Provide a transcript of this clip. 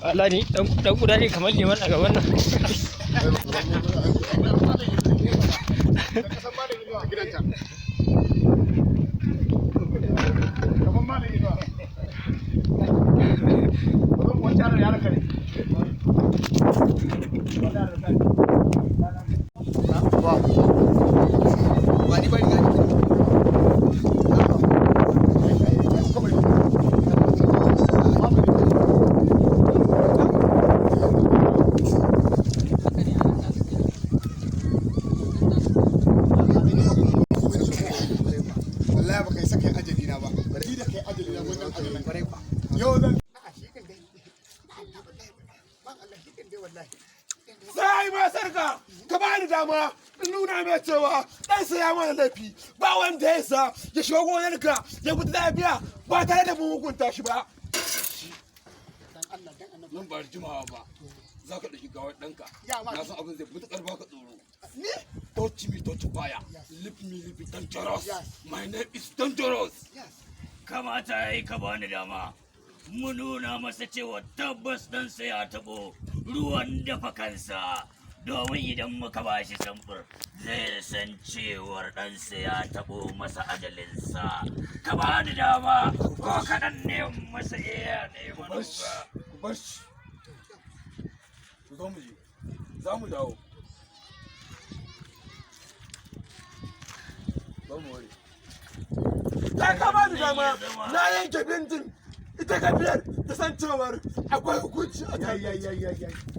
Allah ni dan guda ne kamar liman a gaban nan. Wallahi ba kai saka ajali na ba. Ni da kai ajali na wannan ajalin. Yau zan Sai ma sarka ka bani dama in nuna mai cewa ɗansa ya mana laifi, ba wanda ya sa ya shiga gonarka ya fita lafiya ba tare da mun hukunta shi ba. Nan ba da jimawa ba za ka ɗauki gawar ɗanka. Na san abin zai matuƙar baka tsoro. Ni? Touch me, touch fire. Leave me, leave it dangerous. My name is Dangerous. Kamata ya yi ka bani dama mu nuna masa cewa tabbas ɗansa ya taɓo ruwan dafa kansa, domin idan muka ba shi samfur zai san cewar ɗansa ya taɓo masa ajalinsa. Ka bani dama ko kaɗan ne masa iya ne. Bar shi, ku bar shi, ku zo mu je, za mu dawo. Ba mu ware. Ta ka bani dama na yanke bindin ita gafiyar ta san cewar akwai hukunci a tare.